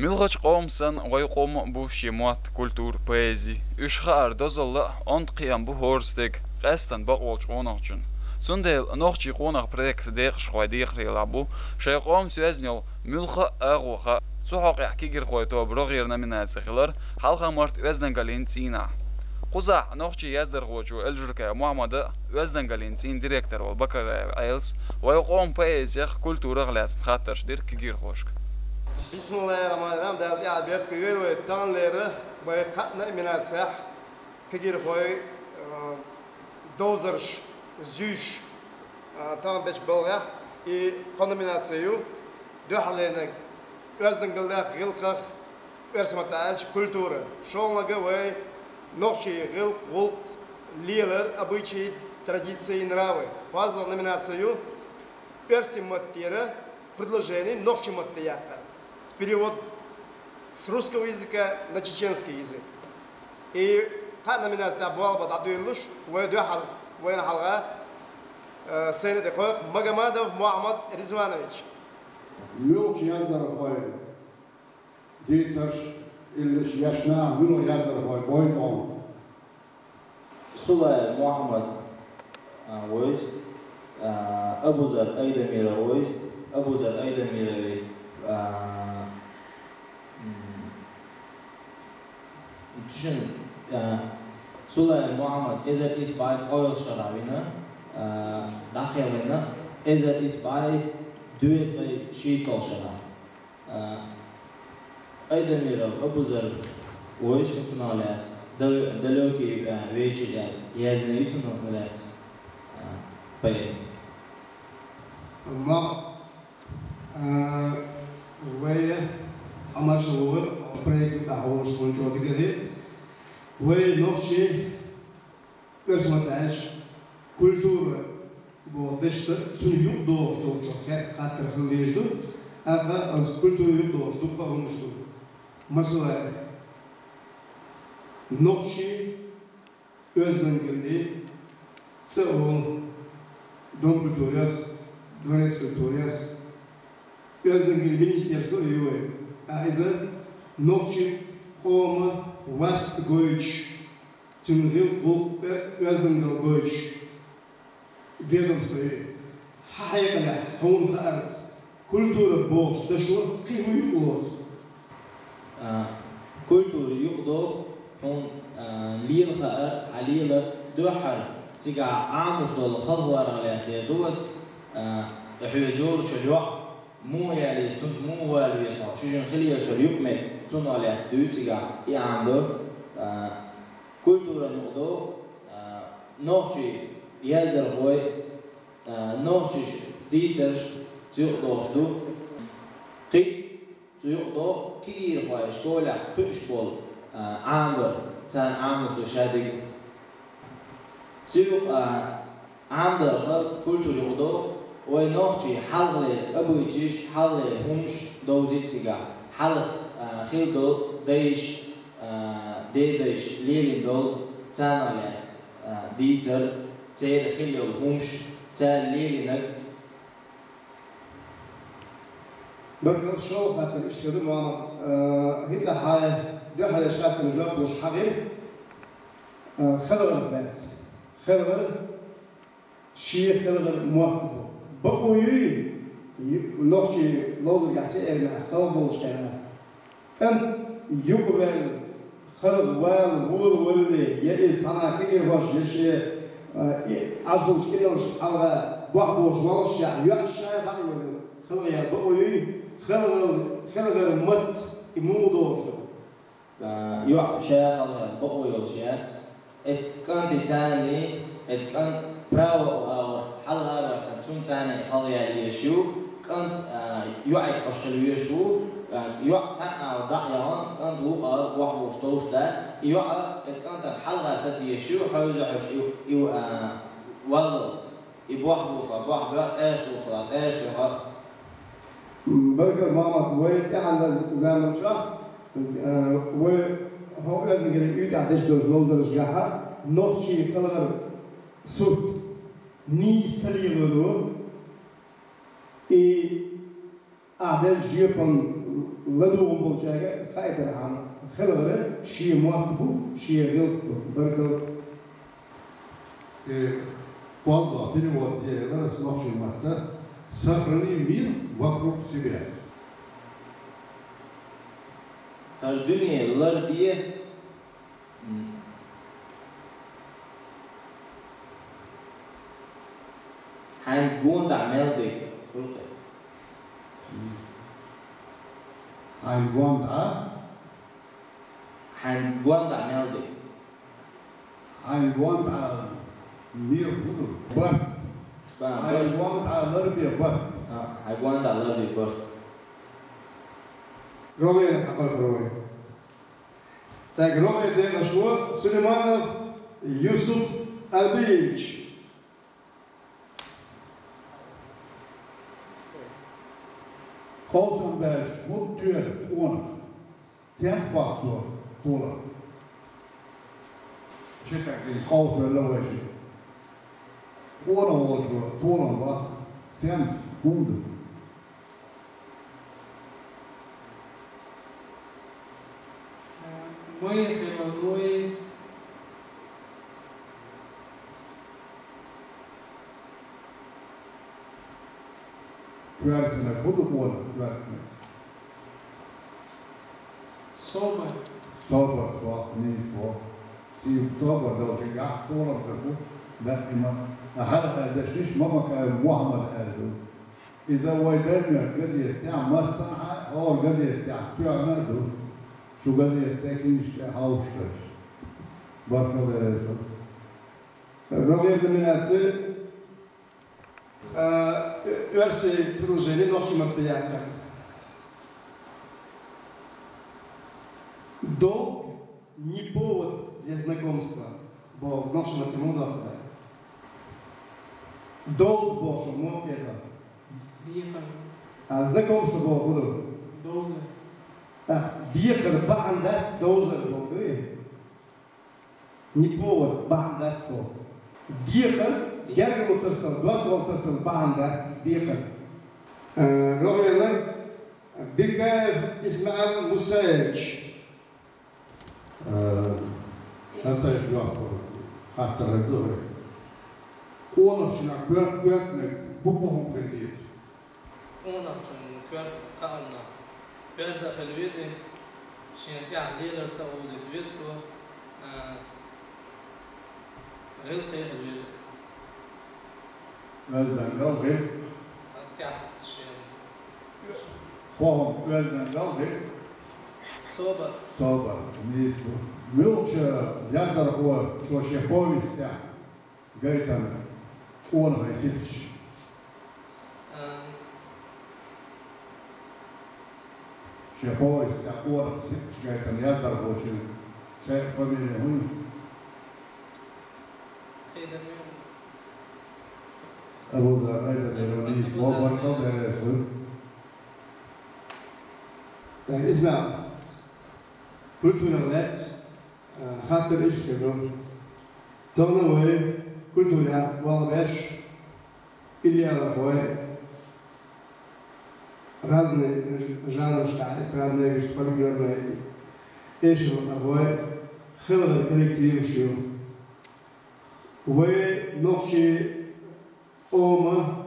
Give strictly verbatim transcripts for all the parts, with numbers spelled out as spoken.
Муьлххачу къоман санна вайн къоман а бу шен мотт, культура, поэзи. Уьш хаар дозалла а, онда кхиам бу хӀора стеган, къаьстина бакъволчу къонахчун. Цундела «Нохчийн къонах» проектан декъашхой декхарийлахь бу шайн къомаца йоьзна йолу муьлхха а агӀо хаа. Цу хьокъехь кегийрхойн тоба рогӀера номинаци хилира хьалха-март оьздангаллин цӀийнахь. Кхузахь нохчийн яздархочо Эльжуркаев Мохьмада а, оьздангаллин цӀийнан директор волу Бакараев Ӏелас а вайн къоман поэзех, культурах лаьцна хаттарш дира кегийрхошка. Бисмиллахир-рахманир-рахим. Дала тӀаьхьа беркате йойла вай. Таханлера вай кхаа номинацехь кегийрхой, а, довзарш зуьйш, а, тахана бечу балхахь, и кхо номинаци ю: дуьххьарлерниг оьздангаллех, гӀиллакхах, оьрсийн маттахь аьлча, культура. ШолгӀаниг вай нохчийн гӀиллакх, гӀуллакх, лелар, обычаи, традиции, нравы. КхозлагӀа номинаци ю оьрсийн маттера предложени нохчийн матте яккхар. Перевод с русского языка на чеченский язык. И кхаа номинаци тӀехь болх бан дӀадуьйлалуш, вай дуьххьал, вайна хьалха, э, сайна тӀе кхойкху Магомадов Мохьмад Ризванович. Муьлххачу яздархойн дийцарш, иллеш еш наха муьлха яздархой бойза хьуна? Сулаев Мохьмад, а, войза, а, Абузар Айдамиров войза, Абузар Айдамирове, а, м, цуьнан, а, Сулаев Мохьмад эзар исс бӀе ткъолгӀачу шарахь вина, а, дӀакхелхина, эзар исс бӀе дезткъе шийтталгӀачу шарахь. А, Айдамиров Абузар войза, цунах лаьцна, дал-, далёкие, а, вечера яздина ю цунах лаьцна, а, поэма. Ма, а, вай хьамарша вогӀур проект тӀехь волуш хӀун чӀогӀа дика хир. Вай нохчий, оьрсийн маттахь аьлча, культура боху дешца, цунна юкъадогӀуш долчух хаттар хила дезаш ду, тӀаккха оцу культура юкъадогӀуш дуккха а хӀуманаш ду. Масала, нохчий, оьздангалли, цӀа а волу Дом культурах, Дворец культурах, оьздангаллин министерство а ю вай, а иза нохчийн къоман васт гойтуш, цуьнан гӀиллакх-гӀуллакх, оьздангалла гойтуш ведомство ю. Хьан хьекъалехь, хьуна хаарца, культура бохучу дашо кхин хӀун юкъалоцу? А, культура юкъадоху хьуна, а, лела хаар, хьан лелар, дуьххьара цигахь Ӏамош долу халхаварах лаьцна ду аса, а, хьоьца йолчу йоӀ муха яла еза, цуьнца муха вала веза хьо, шуьшинна хила езачу юкъаметтиг, цунах лаьцна дуьйцу цигахь, и Ӏамадо, а, культуран юкъадоху, а, нохчий яздархой, а, нохчийн дийцарш цу юкъадохуш ду. Кхин а цу юкъадоху кегийрхой школехь кхуьуш болу, а, Ӏамабар, царна Ӏамош ду ша дерг. Цу юкъа, а, Ӏамадарх культура юкъадоху, вай нохчийн хьалхалера обычаеш, хьалхалера хӀуманаш довзийта цигахь, хьалха, а, хилла долу дайша, а, дедайша лелийна долу, царна лаьцна, а, дийцар, церан хилла йолу хӀуманаш, цара лелийнарг. Баркалла, шолгӀа хаттар иштта ду, Мохьмад. Э, хӀинца хьайн дуьххьарлечу хаттарна жоп луш хьан гӀира, э, халхарх лаьцна. Халхар шен халхар мотт бу. Бакъо юй, ю-, нохчийн ловзаргахь сиэрнахь халхаболуш хенахь, кӀант юкъаваьлла, халха вала волавалале, я иза цхьана кегийрхошна, я шен, а, и, Ӏаш долчу инарлашна хьалха бохьабохуш воллушехь, йоӀ ша дӀа а йолийла, халха яла бакъо юй, халхал-, халхар маттаца и муха догӀуш ду? А, йоӀ ша халха яла бакъо йолуш яц. Эцу кӀанте царний, эцу кӀант право агӀор хьалха а ваьккхина, цунна царний халха яла езаш ю, кӀант, а, йоӀе хьожуш хила везаш ву, а, йоӀ цхьаъ агӀор дӀа а яхана, кӀант ву а бохьабохуш долуш дац, и йоӀ эцу кӀантана хьалха саца езаш ю, хьовза хьожуш и, и, а, валлалц. И бохьабохуш, бохьабоьху, тӀаьш тухуш, тӀаьш тухуш. Баркалла, Мохьмад, вай тӀаьхьарчу заманчохь, э, вай хӀокху оьздангаллин уьйтӀахь деш долчу ловзаршкахь нохчийн халхар сурт нийса ца лелош ду, и ахь деллачу жоьпан ЛадугӀун болчаьрга хаийтархьама, хелгӀар шен мотт бу, шен гӀиллакх бу. Баркал. Э, кхоалгӀа перевод де, ларас нохчийн матта: «Сохрани мир вокруг себя». ХӀара дуне ларде. Хьайна гонда мел дерг хул-кх. Хьайна гонда? Хьайна гонда мел дерг. Хьайна гонда мир хул-кх. Барт. Ба, хьайна барт. Гонда ларбе барт. А, хьайна гонда ларбе барт. РогӀера хьакъал, рогӀера. Так, рогӀера декъашхо Сулейманов Юсуп Албиевич. Къовсам баьлча, муд туьйр къонах. Стенах бах цо толам? Ши кӀаьнкаца къовсавелла вай ши. Къонах волчо толам бах. Стенах? ХӀунда? Мой хилалой. Коьртаниг хӀун ду, къонах, коьртаниг? Собар. Собар, собар, нийса. Сий собар долча яхь толам дар бу, даима. А хьалха дешнаш Мамакаев Мухьаммад аьлла ду. Иза вай Дармера газета тӀехь массанхьа, хӀора газета тӀехь тоьхна а ду. Шу газета тӀехь, книжка тӀехь хьовсуш. Баркал дерриг. РогӀера номинаци, а, оьрсийн предложени нохчийн матта яккха. Долг не повод для знакомства. Бо нохчийн матта муха доаккх? Долг боху муха доаккх? Декхар. А знакомство боху хӀун ду? Довзар. А, декхар бахьана дац, довзар боху. Не повод, бахьана дац боху. Декхар, гергарло тасадала, доккхал тасадала бахьана дац декхар. Э, рогӀера Бекаев ИсмаӀил Мусаевич. Э, хӀаьта йоккха хаттар ду хӀара. Къонахчунна коьрт-, коьртаниг бу кхо хӀума хила деза. Къонахчун коьрта кхаъ хила веза, шен тӀехь лелар ца вовзийта веза цо, а, гӀиллакхе хила веза. Оьздангалла, гӀиллакх. ТӀехь шен. Кхо хӀума: оьздангалла, гӀиллакх. Собар. Собар. Нийса. Муьлхача яздархочо шен повестехь гайтина къонахий сифаташ? А. Шен повестехь къонахий сифаташ гайтина яздархочун цӀе, фамили хӀун ю? Къедамиев. Абузар Къедамиев. Нийса. Баркал дерриг. Э, ИсмаӀил, культурах лаьцна, э, хаттар иштта ду. Тахана вай культурехь болх беш, иллиалахой, разный ж-, жанрашкахь, эстрадный, фольклорный, эшархой, хелхар коллективаш ю. Вай нохчий къоман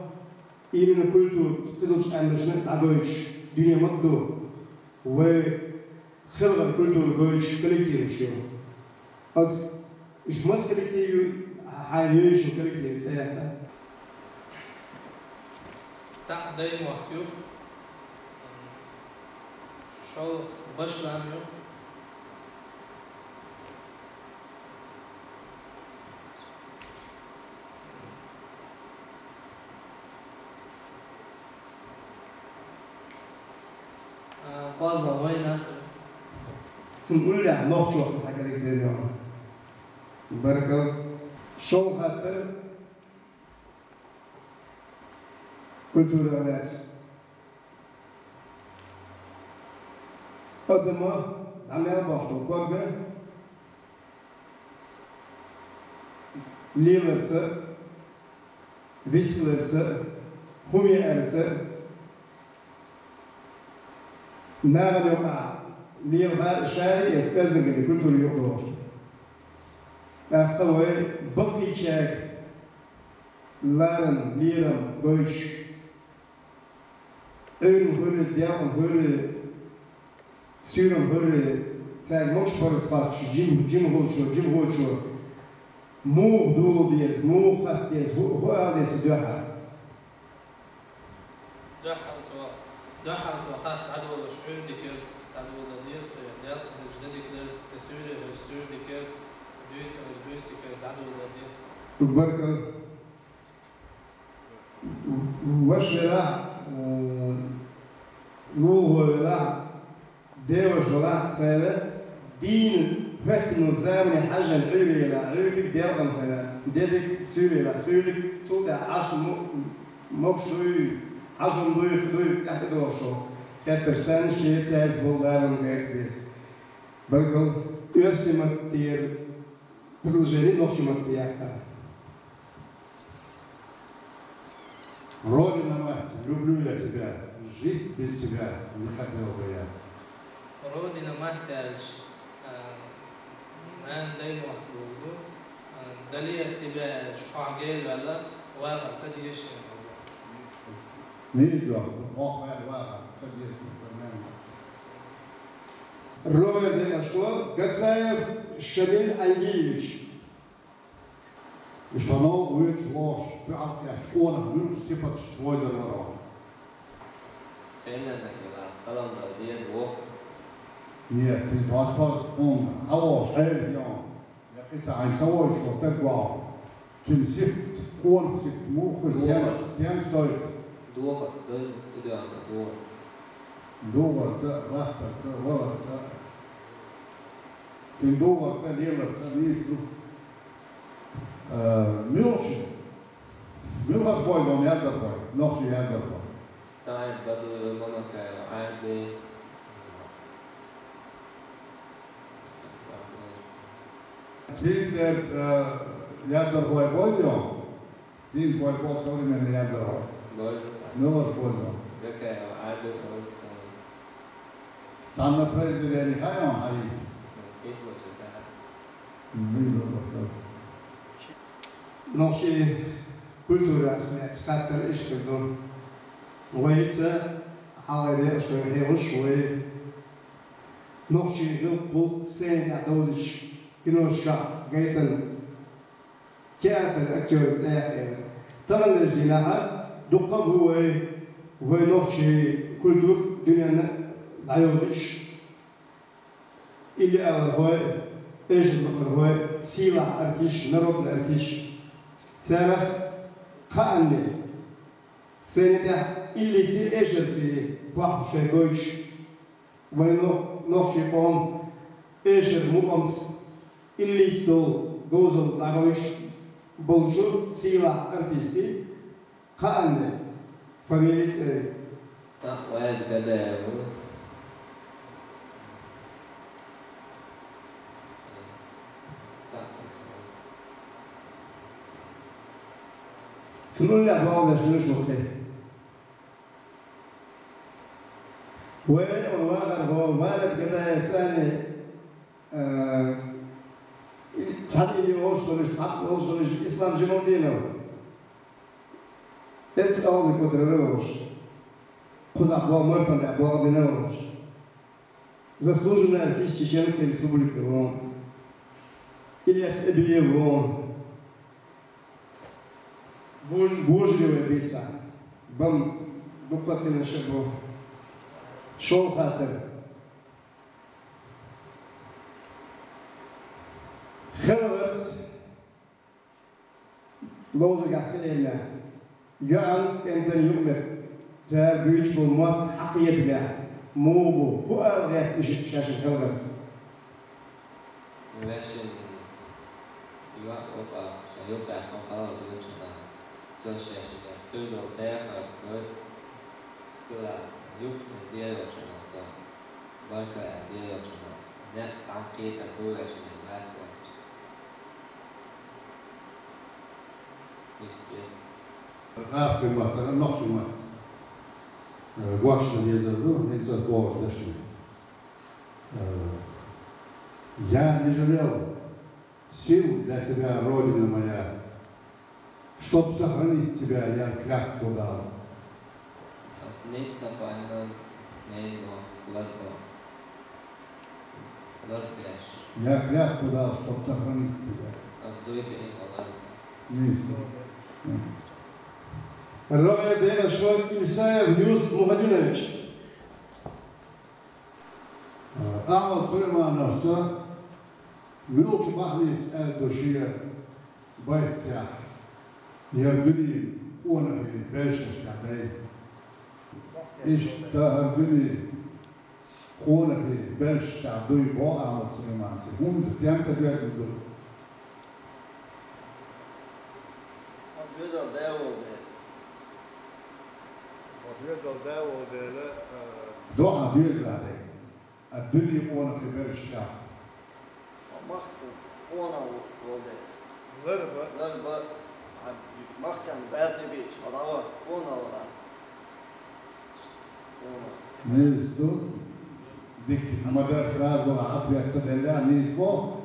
именно культура кхидолчу къаьмнашна дӀагойтуш дуьне ма ду. Вай хелхар культура гойтуш коллективаш ю. Ас уьш маса коллектив ю, хьайна йовзаш йолу коллектив цӀе яхта? Цхьаъ Даймохк ю. ШолгӀа Башлам ю. А, кхозлагӀа Вайнах. Цунна уллехь нохчо цхьа кӀезиг дерг ю. Баркал. ШолгӀа хаттар. Культурах лаьцна. Адаман дӀа мел бохуш долу ког леларца, вистхиларца, хӀума яарца, Нагахь юкъахь лелха шаьрий эс оьздангаллин культура юкъадогӀуш. ТӀаккха вай баккхийчаьрга ларам, лерам гойтуш, Ӏуьйран хуьлий, делкъан хуьлий, суьйран хуьлий, цаьрга могуш паргӀат хоттуш, жим-, жимахочо, жимахочо муха дугӀу деза, муха хатта деза, хӀу, хӀу ала деза дуьхьал. Дуьхьал цо, дуьхьал цо хатта дӀадолалуш, Ӏуьйре дика яц, дӀадолалуш деза, я делкъа хилча де дика деза, я суьйре хилча суьйре дика яц, буьйса хилча буьйса дика яц, дӀадолалуш деза. Баркалла. Ваша велахь, э, лулахо велахь, деваша велахь, церан дийна хӀоьттина замане хьаьжжина Ӏуьйре елахь, Ӏуьйре дика делкъан хилахь, де дика суьйре елахь, суьйре дика, цул тӀаьхьа Ӏаш мо-, могуш дуй, хьажам дуй, дуй, тӀаьхьа тӀедогӀуш хеттарш санна, шен цаьрца болу ларам гайта деза. Баркалла. Оьрсийн маттера предложени нохчийн матте яккха. Родина мать, люблю я тебя, жить без тебя не хотел бы я. Родина мать аьлча, а, нана дай мохк боху, а, дале тебя аьлча, хьо гел ваьлла, вахар ца дезаш. Нийса ду, мохк ваьлла вахар ца дезаш, ца нана. РогӀера декъашхо Гацаев Шамиль Альгиевич. И шо новкъа воьдуш волуш, кху хьалхе къонах муьлхачу сипаташца вевзар вара хьо? Хеннарг ала салам дан деза ву. Нет, иза хьо хьуна хьан волуш хьерий хьуна? Я кхин цхьа хьайна ца вевзаш волу стаг ву хьо? Цуьнан сифат, къонах сифат муха хуьлу? Духар. Стенца дойту? Духар, дойза, тӀедоьгӀна духар. Духарца, латтарца, валарца. Цуьнан духарца, леларца нийса ду. Э, муьлхачу, муьлхачу бойзо яздархой, нохчийн яздархой? Саид Бадуев, Мамакаева Ӏаьрби. Кийсер, э, яздархой бойза? Дин бой бокс современный яздархой. Бой. Мелаш бойза? Какая? Ӏаьрби, Ӏуьрсийн. Цхьанна произведени хаьий хьан хьаийца? Нохчийн культурах лаьцна хаттар иштта ду. Вайца хьалхара шайн хьехуш вай нохчийн гӀиллакх-гӀуллакх сценехь довзуьйтуш киношкахь гайтина театр актёрийн цӀе яьккхина. Таханлерчу дийнахь дуккха а бу вай, вай нохчийн культура дуьненна дӀайовзуьйтуш. Иллиалархой, эшарлакхархой, сийлахь артисташ, народный артисташ. Царах кхаанне, сцени тӀехь иллица, эшарца бохьуш шайн гойтуш, вайн нох-, нохчийн къоман эшар мукъамца, иллица долу говзалла дӀагойтуш болчу сийлахь артистийн кхаанне, фамилий, цӀерий. Цхьаъ Ваьлла Гадаев ву. Цхьаъ. Цунна уллехь боху деш луьйш ву кхин. Вай вахархо Ваьлла Гадаев цӀарний, э, цхьаъ йолуш долуш, цхьаъ йолуш долуш, Ислам Жамалдинов. Эцу алгӀа кудрара волуш. Кхузахь боху мартан тӀехь боху дина волуш. Заслуженный артист Чеченской Республики вон. Ильяс Эбиев вон. Буж-, Бужаревой бийца. Бам дуккха а тина ша бу. ШолгӀа хаттар. ХелгӀарца ловзаргахь сийлахь, йоьӀан кӀентан юкъаметтиг, цара буьйцуш болу мотт хьакхетамехь, муха бу, хӀун ала гӀерта уьш шаьшшинна хелхарца? Вешин йоӀ вукъа, ша юкъехь хьо хала буьйцуш хӀума, цо шаьшшинна хуьлу дехар гойту хила, юкъа ден йолчунах цо. Баркалла аьлла, Делан чӀогӀа. Некъ цхьаьна кхетар бу вешан, ваьцна ваьцна. Иштта. ГӀазкхи матта, нохчийн матта. Э, гочда дезар ду, хӀинца бохуш дашна. Э, я не жалел сил для тебя, Родина моя, чтоб сохранить тебя, я клятву дал. Ас низ ца пайнал, нейно, ларбо. Ларбеш. Я клятву дал, чтоб сохранить тебя. Ас дуй бе ларбо. Низ. РогӀера декъашхой Исаев Юсуп Мухьаммадинович. Ахьмад Сулаймановца муьлхачу бахьаница аьлла ду шен байтехь, я дуьнен къонахий белшашкахь дай. Иштта хӀара дуьне къонахий белшашкахь дуй боху Ахьмад Сулаймановца. ХӀунда, тӀемта доьзна ду. Хьо доьзал да волу дела. Хьо доьзал да волу дела, а, До хьан доьзал дела. А дуьне къонахий белшашкахь. Хьо махкан къонах волу дела. Ларба. Ларба. Хьан махкан баьтта бийча, хьо дӀавахта къонах вара. Къонах. Низ ду. Дика, ма-дарра сразу ответ ца делла, низ боху.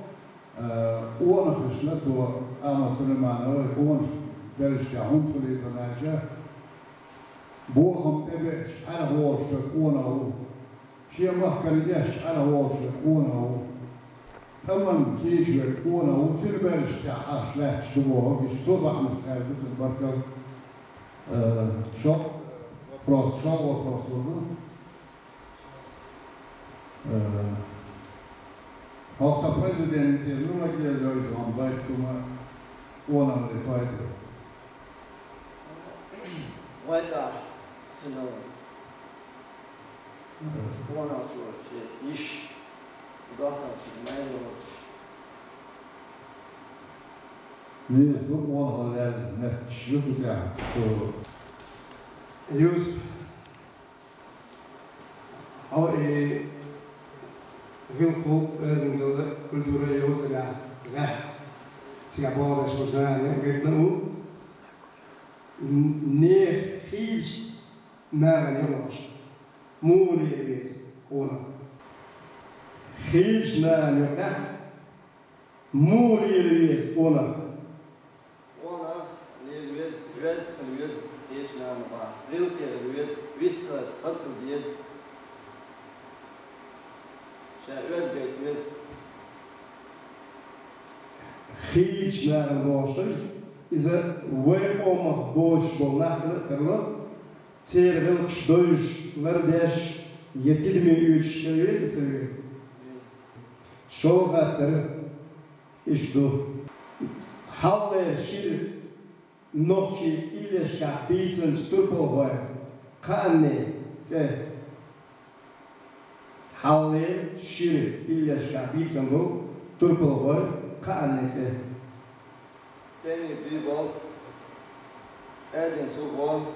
Э, къонахашна цо, Ахьмад Сулайманов, къонахий белшашкахь хӀунда хуьлуьйту аьлча, бохам тӀебеача, Ӏаьржа волуш верг къонах ву. Шен махкана эшча, Ӏаьржа волуш верг къонах ву. ТӀаман кийча верг къонах ву, цуьнан белшашкахь Ӏаш лаьтташ ду боху, иштта цо бахьанаш цаьрга ду цуьнан, баркалла. Э, шо-, просто шо вопрос лур ду. Э, хьо сан произведени тӀера ну ма гелайой, хьан байт хӀума къонахале пайда. Вай тӀехь хилла къонахчо шен йиш, дохталчун майра йолуш. Низ ду къонахалла лаьлла меттигаш ю цу тӀехь, цу. Юсуп, хьо и гӀиллакхо, оьздангалла, культура йоцурехь, гӀехь, цигахь болх беш волчу нахана гайтина ву. Н-, нехан хийлачу нахана юкъахь муха лела веза къонах? Хийлачу нахана юкъахь муха лела веза къонах? Къонах лела веза, оьзда хила веза, кхечу нахана бахьа, гӀиллакхе хила веза, вистхиларца хаза хила деза. Ша оьзда гайта веза. Хийлачу нахана бохуш, иза вайн къомах боцуш болу нах хила а тарло, церан гӀиллакхаш дойзуш, лардеш, я тидаме оьцуш хила веза, ца веза? ШолгӀа хаттар иштта ду. Хьалхалера шира нохчийн иллешкахь бийцинчу турпалхойн кхааннин цӀе. Хьалхалера шира иллешкахь бийцина болу турпалхойн кхааннин цӀе. Тени Биболт, Эдин Суго,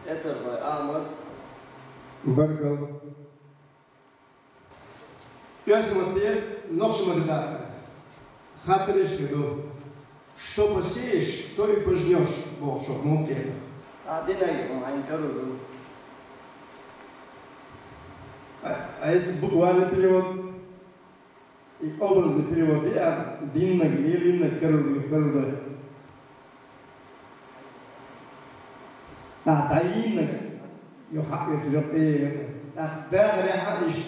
Этархой Ахьмад. Баркалла. Оьрсийн матте, нохчийн матте даккха. Хаттарш ду. Что посеешь, то и пожнёшь, бохучух муха кхета? А динарг хьуна хьайна карор ду. А, а если буквальный перевод? И образный перевод, и а диннарг, и линнарг карор ду, карор ду. А, дӀайиннарг, ю хьаъ, ю хьаъ, ю хьаъ, э, а, дахарехь а иштта,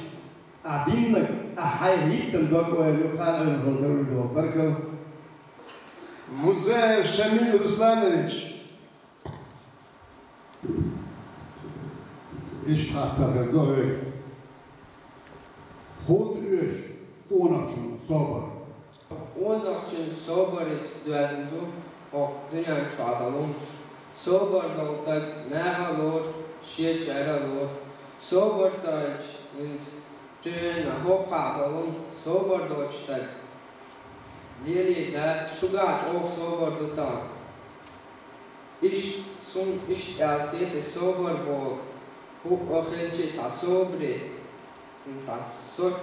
а, диннарг, а, хьайх йиттина дог ойла ю, кхана ойла хила карор ду. Баркалла. Музаев Шамиль Русланович. Иштта хаттар хир ду хьоьга. ХӀунда оьшу къонахчун собар? Къонахчун собарица доьзна ду хӀокху дуьнен чохь долу хӀумаш. Собар долу стаг наха а лору, шен чӀара а лору. Собар ца хилча, хӀинца дуьненна хӀокхахь долу хӀума собар доцу стаг лелийр дац, шуьгахь чӀогӀа собар ду тахана. Иштта, суна иштта аьлла хета и собар боху, хӀуъа хилча цхьа собаре, цхьа соч,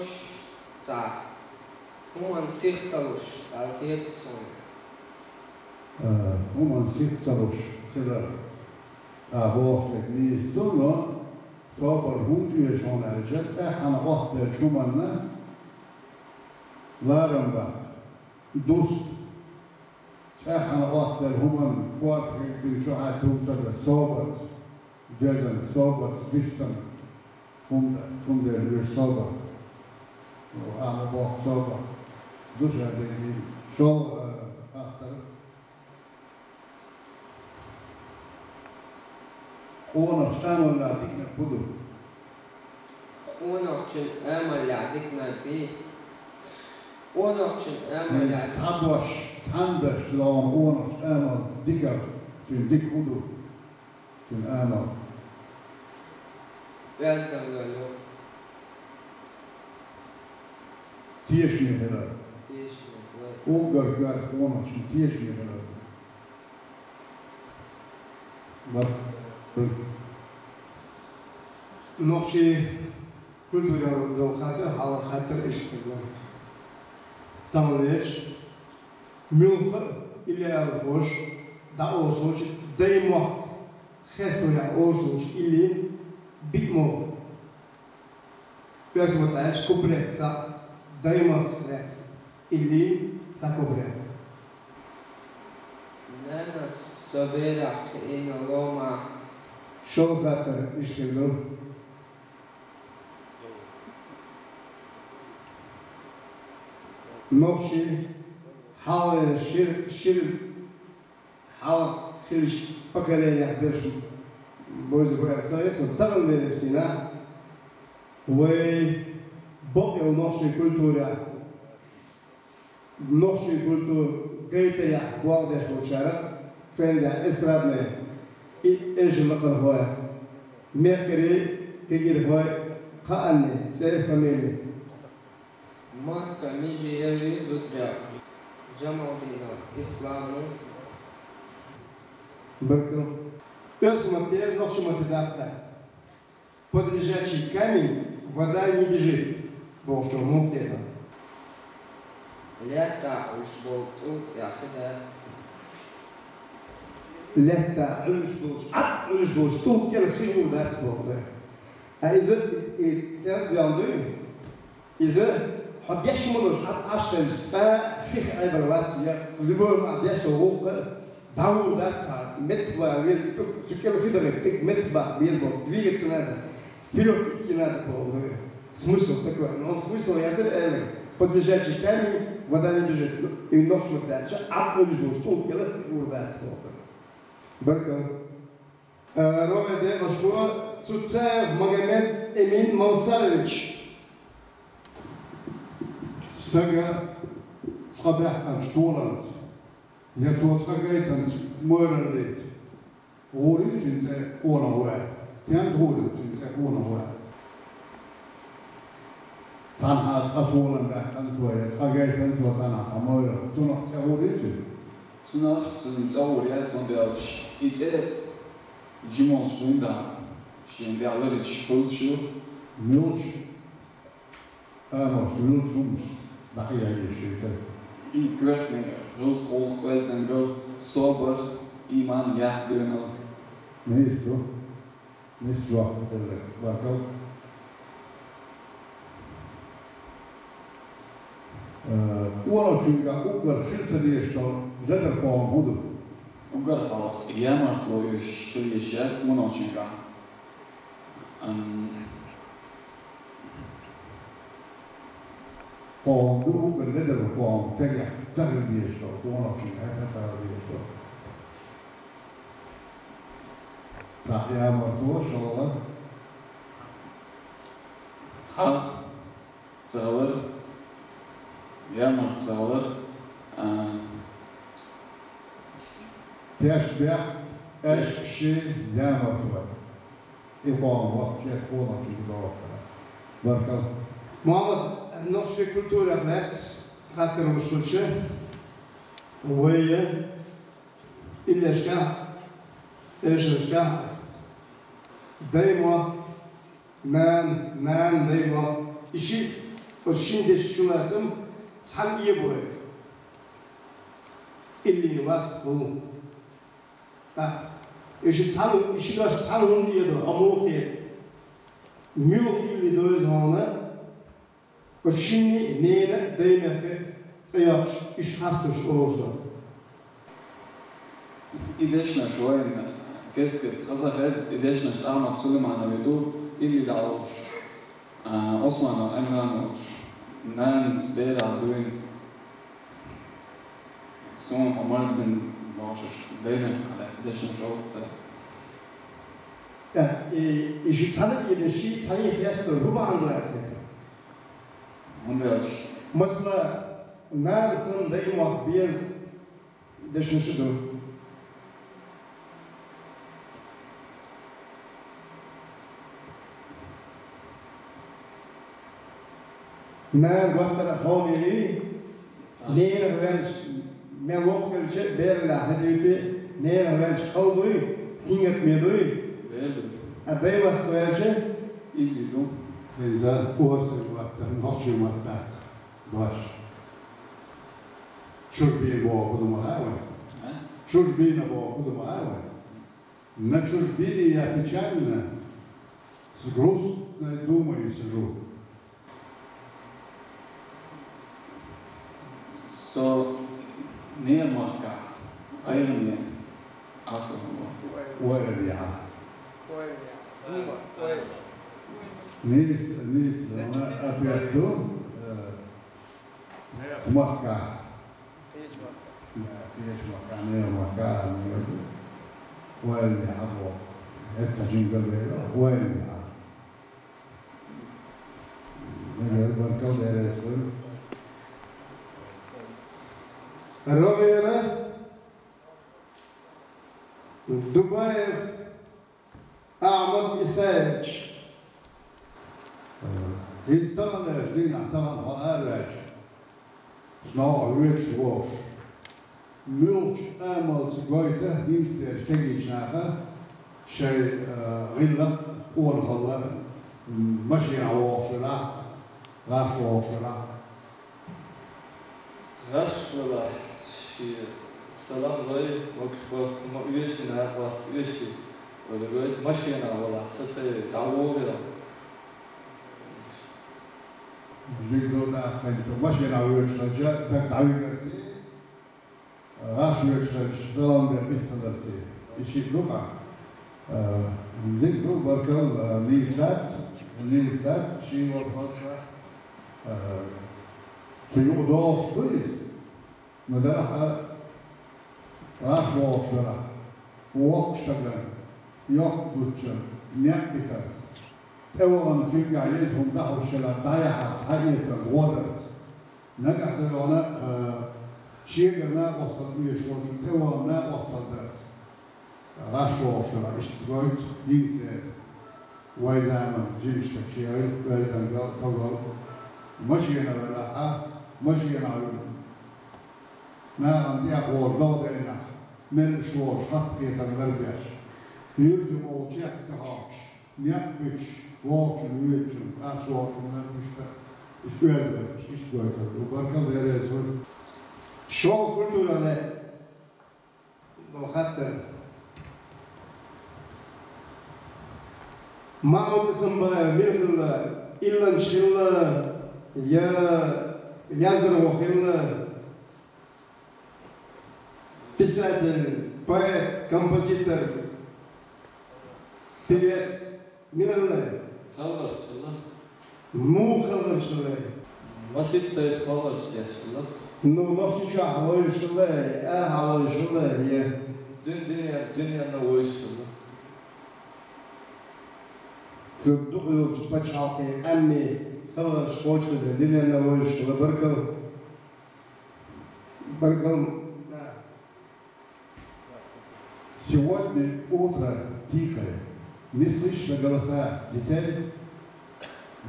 цхьа хӀуманна сих ца луш аьлла хета суна. Э, хӀуманна сих ца луш хилар. А бохург нийса ду, но собар хӀунда оьшу хьуна аьлча, цӀеххьана Ӏоттаделча хӀуманна ларам баккха, дуста. ЦӀеххьана Ӏоттаделла хӀуманна корта хилча хьатта хӀума ца дар, собарца, дезана, собарца, дуьстана хӀума дар, цундела оьшу собар. Ала боху собар. Ду ша дерриг. ШолгӀа, э, хаттар. Къонахчун амалехь диканиг хӀун ду? Къонахчун амалехь диканиг дий? Къонахчун амалехь... Цхьа дош, цхьана дош лоам къонахчун амал дикар, цуьнан дика хӀун ду? Цуьнан амал. Оьздангалла. Тешаме хилар. Тешаме, вай. Уггар коьрта къонахчун тешаме хилар. Ва-, Нохчийн культурера долу хаттар, хьалха хаттар иштта хилла. Тахана веш, муьлхха а иллиалхош дӀаолуш волчу даймохк хеставехь олуш долчу иллин биъ мо. Оьрсийн маттахь аьлча куплет цхьаъ, даймохк лаьцна иллин цхьа куплет. Нана со берах кхиийна лома. ШолгӀа хаттар иштта хилла. Нохчийн хьалха шира, шира хьалха хиллачу поколенех берш бовза хӀоьттина со, тахана берш дина. Вай бакъ йолу нохчийн культурехь, нохчийн культура гайтарехь болх беш болчара, сценарехь эстрадный и эшна лакхархой, мехкарий, кегийрхой, кхаанний, цӀе, фамили. Макка Мижиевич Зутряк, Джамалдинов Исламу. Баркалла. Оьрсийн маттера нохчийн матте даккха. Под лежачий камень вода не бежит, бохучо муха тӀе дан. Лаьттахь Ӏуьллуш болу тӀулг тӀехь хи дац. Лаьттахь Ӏуьллуш болчу, Ӏад Ӏуьллуш болчу тӀулг кӀела хи гӀур дац боху. Ткъа иза и тӀе а доьлла дуй? Иза хьо деш ма долуш, Ӏад Ӏаш хилча, цкъа хих Ӏебар вац, я любой Ӏад деш долу гӀуллакх а дӀагӀур дац хьан, меттахбан веза, цу кӀел хи дахийта, меттахбан веза боху, двигаться надо, вперёд идти надо боху. Смысл такой. Но он смысл яздира аьлла, под лежачий камень вода не бежит. Ну, и нохчийн маттахь аьлча, Ӏад Ӏуьллуш долчу тӀулг кӀела хи гӀур дац боху. Баркалла. Э, рогӀера декъашхо Цуцаев Магомед Эмин Мавсарович. Стага цкъа баьхкинчу толанца, я цо цкъа гайтинчу майраллица гӀур ю цуьнан цӀе къонах ву аьлла? Стенца гӀур ю цуьнан цӀе къонах ву аьлла? Цхьанхьа цкъа толам баьккхина цо, я цкъа гайтина цо цхьанхьа цхьа майралла. Цунах цӀе гӀур ю цуьнан? Цунах цуьнан цӀе гӀур яц, хӀунда аьлча и цӀе жималш дуьйна дахьа, шена дегӀ ларичаш хуьлуш ю. Муьлш, амалш, муьлш хӀуманаш дӀакхехьа еза шен цӀе? И коьртаниг, гӀиллакх, гӀуллакх, оьздангалла, собар, ийман, яхь, доьналла. Нийса ду. Нийса жоп делира. Баркалла. Э, къонахчуьнгахь уггар хила ца дезаш долу ледара къонах хӀун ду? Уггар хьалха ямартло оьшуш хила йиш яц къонахчуьнгахь. Ам, къонах ду уггар ледара къонах, стагехь ца хила дезаш долу, къонахчуьнгахь хьаьта ца хила дезаш долу. Цхьаъ ямартло, шолгӀа. ХьагӀ ца хилар, ямарта ца хилар, а, тешнабехк, аьшпаш, ямарта. И къонах вац, шех къонахчуьнга догӀу. Баркалла. Мухьаммад, нохчийн культурехь лаьцна хаттар луш хилча, вай иллешкахь, эшаршкахь даймохк, нана, нана, даймохк, и ши, оцу шина дешан чулацам цхьаьна эбо ю. Илли васт гӀуллакх. ТӀаккха И шу цхьана, и шу дош цхьана хӀунда эдо, а муха эдо? Муьлха илли дойза хьуна, оцу шинне а, ненан а Даймехках цӀе йоккхуш, уьш хьасташ олуш ду? И дешнаш вайна кест-кест хаза хеза, и дешнаш Ахьмад Сулайманови ду, илли дӀалуш. А, Османов Ӏимран волуш, нанас берах дуьйна. Суна хьо марзбина бохуш, Даймехках лаьцна дешнаш олу цара. ТӀаккха и, и шу цхьаьна а деши, цхьаьна а хестор хӀун бахьана ду аьлла? ХӀунда аьлча, масала, нана санна Даймохк беза дешнаш а ду. Нана гуттара а хьоме вий, ненах ваьлча, мел воккха хилча а, бераллехь хӀун дуьйти, ненах ваьлча хала дуй, сингаттаме дуй? Бер ду. А Даймахка ваьлча? Иза ду. ХӀинца орцан маттахь, нохчийн маттахь дош. Чужбина боху хӀун ду ма хаьа вайна? А? Чужбина боху хӀун ду ма хаьа вайна? На чужбине я печально, с грустной думою сижу. Со ненан махкахь къайгӀане Ӏа со. Ойла яхьа. Нийса, нийса, вана опять ду, э, махкахь. Кхечу махкахь, ненан махкахь, ненан махкахь, ойла яхьа боху. ХӀетта жингал дела, ойла яхьа. Мегар баркалла дерриг а. Ровера Дубаев Ахьмад Исаевич. ХӀинца таханлерчу дийнахь, тахана хьо араваьлча, новкъа воьдуш вогӀуш, муьлххачу амалца гойту хӀинцалерчу кегийчу наха шайн, а, гӀиллакх а, къонахалла а, м, машенахь вогӀуш велахь а, гӀаш вогӀуш велахь а. ГӀаш велахь, шен салам лой, могуш-барт хӀума оьший, накъост оьший, вала гойту, машенахь велахь, сацайой, дӀавогӀийла. Жиг ду тӀаккха, хӀинца машенахь воьдуш хилча, стаг дӀавигарций, гӀаш воьдуш хилча, салам бен хьийзарций. И шиъ ду-кх. Э, дика ду, баркалла, э, нийса дац, нийса дац, шен вара хаза, э, цу юкъа догӀуш ду иза. Но делахь а, гӀаш вогӀуш велахь, воккхачу стагана, йоккха гуччана, некъ битарца, тӀевахана цуьнгахь еза хӀума дӀахьуш елахь, дӀаяхьарца, схьаэцарца, гӀо дарца. Нагахь дойгӀана, а, шегара накъосталла оьшуш волчун тӀе вахана накъосталла дарца. ГӀаш вогӀуш велахь, иштта гойту хӀинца. Вайн заманан жимчуьнга шен гӀиллакх, оьздангалла, тогалла. Машенахь велахь а, машенахь нахана тӀехволу догӀа дайнехь, мел уьш волуш хатта кхетам ларбеш. Юьртахула чекх ца хьокхуш, некъ буьтуш, вогӀучун, воьдучун, къаьсташ вогӀучун ларбеш, иштта оьзда, иштта гойтур ду. Баркалла, дерриг а. Школа культуры лаьцна болу хаттар. Махьмуд Исамбаев мила хилла, илланча хилла, я яздархо хилла? Писатель, поэт, композитор, певец мила хилла? Халхарчалла. Муха халхарчалла? Масийтта халхарчалла. Ну, Нохчийчохь вовшашалла, арахь вовшашалла, я? Дуьн-, дуьнен-, дуьненна вовшашалла. Цу дукха йолчу пачхьалкхийн къаьмнийн халхарчалла кхочушдерг дуьненна вовшашалла, баркалла. Баркалла. Сегодня утро тихое, не слышно голоса детей,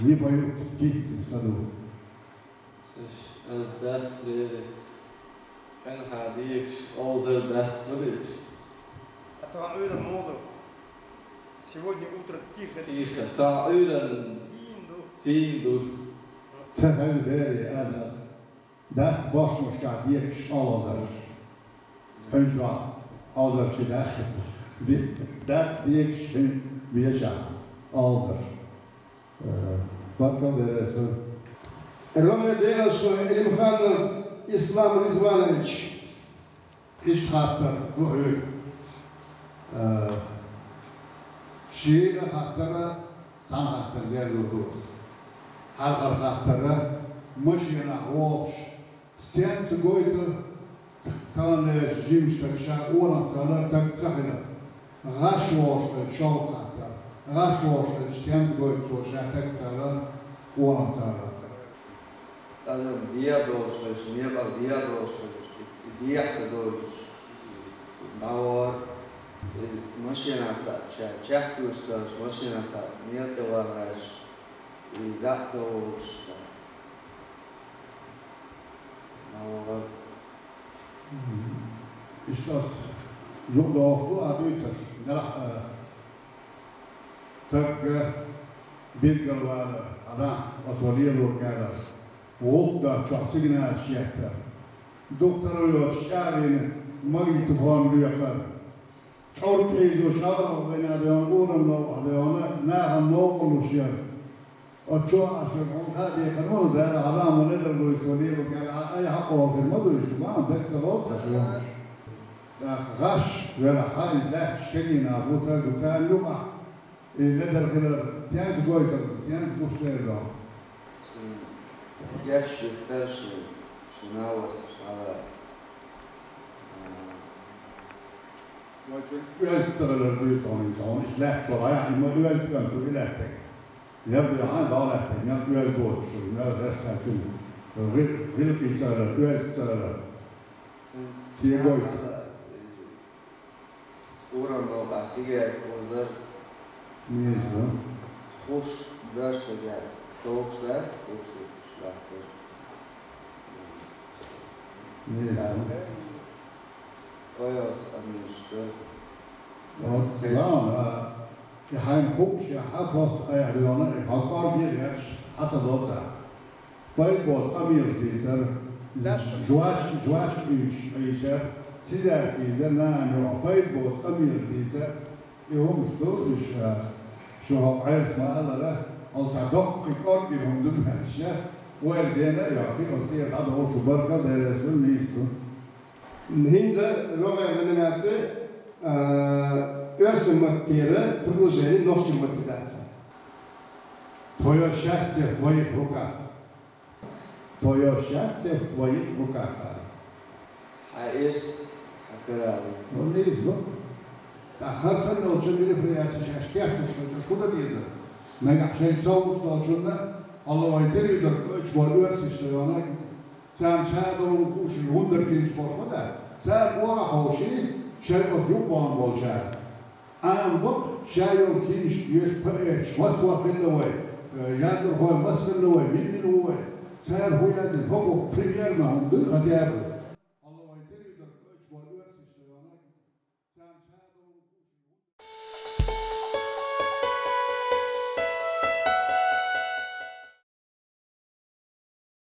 не поют птицы в саду. Ас дац, бери, хьенех дегаш, олзар дац, ма дийша. А то Ӏуьйранна муха ду? Сегодня утро тихо. Тихо, то Ӏуьйранна тийна ду. Тийна ду. Ца хьаьвза, бери, ас. Дац бошмашкахь дегаш олзарш. Хьуьнчохь олзарш дац. Дац дегаш шин вешахь, Алзар. Э, баркалла дерриг а. РогӀера дегӀаца шуна, Илимханов Ислам Ризванович. Иштта хаттар ду хьоьга. Э, шен а хаттар, цхьана хаттар зерзо ду аса. Хьалхара хаттар, машенахь вогӀуш, стенца гойту, таханлерчу жимчу стага ша къонах ца хилар, таг ца хилар. ГӀаш вогӀуш хилча, шолгӀа хаттар. ГӀаш вогӀуш хилча, стенца гойту цо ша таг ца хилар, къонах ца хилар. Адам дегӀ долуш хилча, некъал дегӀ долуш хилча, и, и дегӀ ца дойтуш, дӀавахар, и машенахь цхьаъ, ша чехкуьйсуш долуш, машенахь цхьаъ, некъа тӀе ван гӀерташ, и дӀа а ца вогӀуш, дӀавахар. Иштта ас юкъадохуш ду а дуьйцурш, нагахь а, тагга билгалвалар, хьан нах оцо лело кхаьрар, гӀуллакх дар чохь сигналаш еттар, дукха тара йоцуш чӀагӀвина магнитофон лоькхар, чӀогӀа кхийзо шалгӀа вайна а дайна, урам новкъа а дайна, нахана новкъарлуш яр. Оцо а шуьга хьуна хаа декхар ву, Дала хьалха ма ледар вуй, цо лело кхаьрар, ай хьакъ вахар ма дуй, шу бахьана даг ца лоцу аша вахаш. ТӀаккха гӀаш велахь, хьан иза лаьтташ кегий нах бу, таг бу, царна юкъахь и ледар хилар, тенца гойтар, тенца гуш хилар. Геш виттар ши, ши навас, шала. Вайчун оьзда ца хилар дуьйцу хьуна, хьуна иштта лаьтташ валахь, и ма оьзда кӀант ву, и лаьттаг. Яра дуьхьа а дӀа а лаьттаг, мел оьзда воцуш ву, мел гӀертачун гӀи-, гӀиллакхий ца хилар, оьзда ца хилар. ХӀинца Шен гойту. Урам новкъахь сигарет озар. Меза. Хуш баьш хилла, товш дац, хуш лаьттар. Меза. Ойос аминчта. Вот, хеш. Ладно, а, и хьайна хууш я, хьан фост айхьа йона, и хьан кӀорге а гӀерташ, хьан ца доцахь. Пайда боцу къамелаш дийцар, жвачка, жвачка уьйцуш Ӏийча, сизаьрка дийцар, нана юкъа пайда боцу къамелаш дийцар, и хӀумаш ду, уьш, а, шу хӀокху Ӏеса ма-аллара, хьо цхьа доккхий кӀорггера хӀума ду баьлча, ойла дена а йоккхий, оцу тӀера дӀадолчу баркалла дерриг а нийса ду. ХӀинца рогӀера номинаци, а, оьрсийн маттера предложени нохчийн матте даккха. Твоё счастье в твоих руках. Твоё счастье в твоих руках. Хьан эрс хьан карара ю. Ну, не изло. ТӀаккха хӀара санна йолчу мероприятеш шаьш кечдеш хилча, шу дан деза. Нагахь шайн совгӀаташ долчунна, хьалха вай телевизор кхоьчуш болу оьрсаш ца йогӀу, царна ша долу хууш хӀунда гинчу болуш ма дац. Цара охьаховший, шайн оцу юкъабахана болчара. Ӏама бакъ, ша йолу книжка доьшуш поэташ, массо а хилла вай, э, яздархой, массо а хилла вай, милла ву вай. Цара хӀун яздина, хӀокху примерно хӀума дуй, хотя бы. Алла вай телевизор кхоьчуш болу оьрсаш ца йогӀу, царна ша